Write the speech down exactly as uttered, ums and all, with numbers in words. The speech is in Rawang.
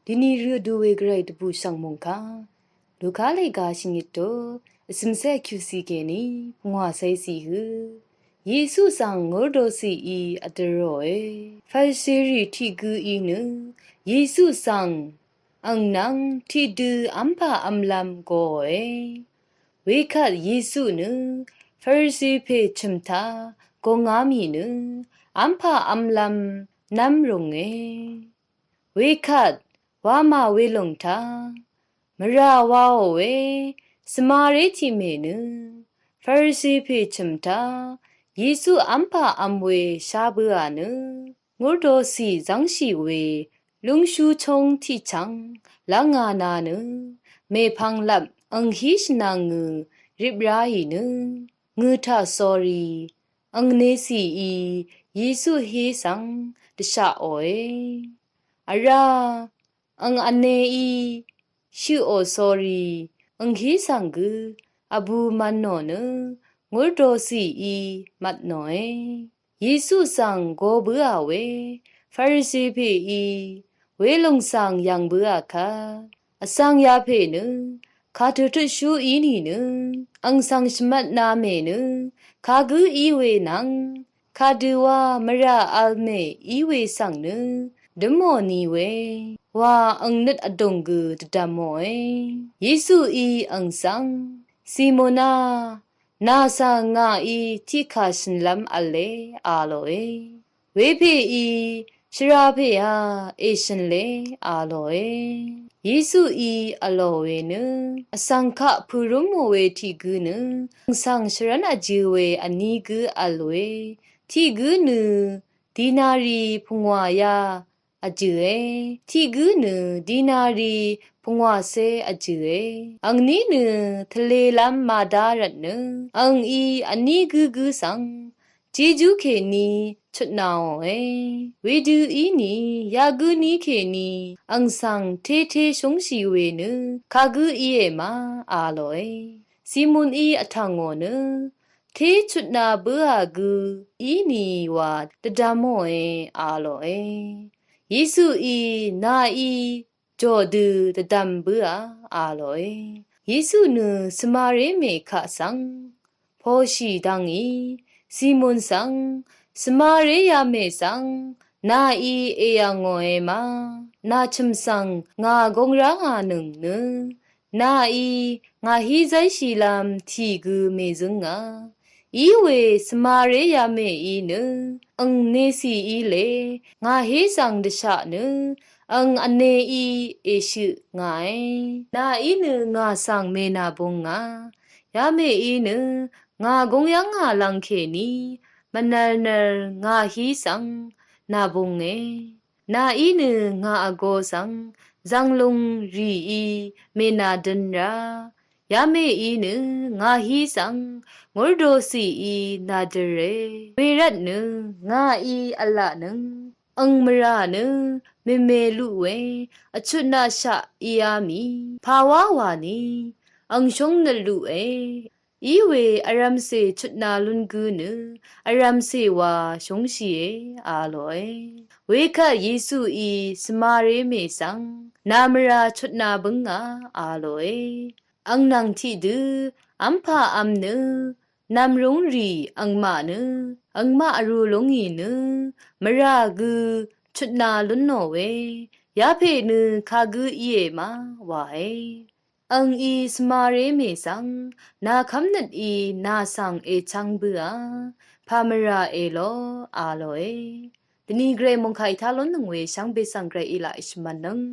Dini rø du we gvray dvbù shv̀ng mòngkà Luka lèga shvngit to vsø̀msè kyusi kèní pungwà cé si hø Yesu svng ngurdo si í vdø̀ròe. Farisirì tiq gø í nø Yesu svng ang nvng tiqdø vmpà vmlvm goe. Wekvt Yesu nø Farisi pè chø̀m taq gòngá mì nø vmpà vmlvm nvm rùnge. Wekvt wamà welòng taq mvrà waò we svmaré tiqmè nø Farisi pè chø̀m taq Yesu vmpà vm we shá bǿà nø ngurdo sì zv́ngshì we lúngshú chúng tiqchv̀ng lv́ngā nā nø mèpvng lvp ang hí shvnvng ngø rip ráì nø ngø taq sórí ang nesì í Yesu hí svng dvshaqòe. Vrá ang vneí shøqò sórí ang hí svng gø vbù mvtnò nø ngurdo sì í mvtnòe. Yesu svng go bǿà we Farisi pè í welòng svng yv̀ng bǿà kvt vsvng yapè nø kàtø̀ tøtshú í nìnø ang svng shvmvtnā mè nø kagǿ í we nvng kadø wa mvrà vl mè í we svng nø dǿmò ni we wa ang nøt vdùng gø dvdv̀mòe. Yesu í ang svng, Simona, nà svng ngàí tiqkà shø̀nlv́m v̄le, a lòe. Wepè í shvrà pè a èshø̀n le, a lòe. Yesu í vlò we nø vsvng kaq pø̀rúmò we tiq gǿ nø ang svng shvrv́n vjø̄ we vní gǿ vl we tiq gǿ nø dinari pungwà yá vjø̄e. Tiq gǿ nø dinari pungwàcé vjø̄e. Angní nø tvlelv́m màdá rvtnø angí vní gǿ gǿ svng jejú kèní chutnāòe. Wedø í nì yagǿ ní kèní ang svng tété shúngshì we nø kagǿ íe ma, a lòe. Simon í vtv̀ngò nø té chutnā bǿà gø í nì wa dvdv̀mòe, a lòe. Yesu í, nàí jò dø dvdv̀m bǿà, a lòe. Yesu nø svmaré mè kaq svng poshì dvngí Simon svng, svmaré yamè svng nàí èyv̀ngòe ma, nà chø̀m svng ngà góng rángànøng nø nàí ngà hí záishìlv́m tì gø mèzǿngà. Í we svmaré yamèí nø ang nesì í le ngà hí svng dvshaq nø ang vneí èshøq ngàe. Nàí nø ngà svng mènàbung ngà. Yamèí nø ngà gúng yv́ngà lv̀ng kèní mvnvlnvl ngà hí svng nàbunge. Nàí nø ngà vgo svng zv̀nglung rìí mènàdøn rá. Yamèí nø ngà hí svng ngurdo sì í nàdø̀re. Wervt nø ngàí v̄laqnøng ang mvrà nø mèmè luq we vchutnaqshaq íá mì pàwá wà nì ang shúng nøt luqe. Í we vrv̄mcè chutnā lún gǿ nø vrv̄mcè wa shúngshìe, a lòe. Wekvt Yesuí svmaré mè svng, nà mvrà chutnā bǿngà, a lòe. Ang nvng tiqdø v́mpà v̄m nø nv̀mrúngrì angmaq nø angmaq vrū lúngì nø mvrà gø chutnā lúnò we yapè nø kagǿ íe ma, wae. Angí svmaré mè svng nà kv́mnøt í nà svng èchv́ng bǿà, pà mvrà èlò, a lòe. Dvni gvray mòngkà í tá lónnøng we shvngbe svng gvray í laq èshvmvtnøng.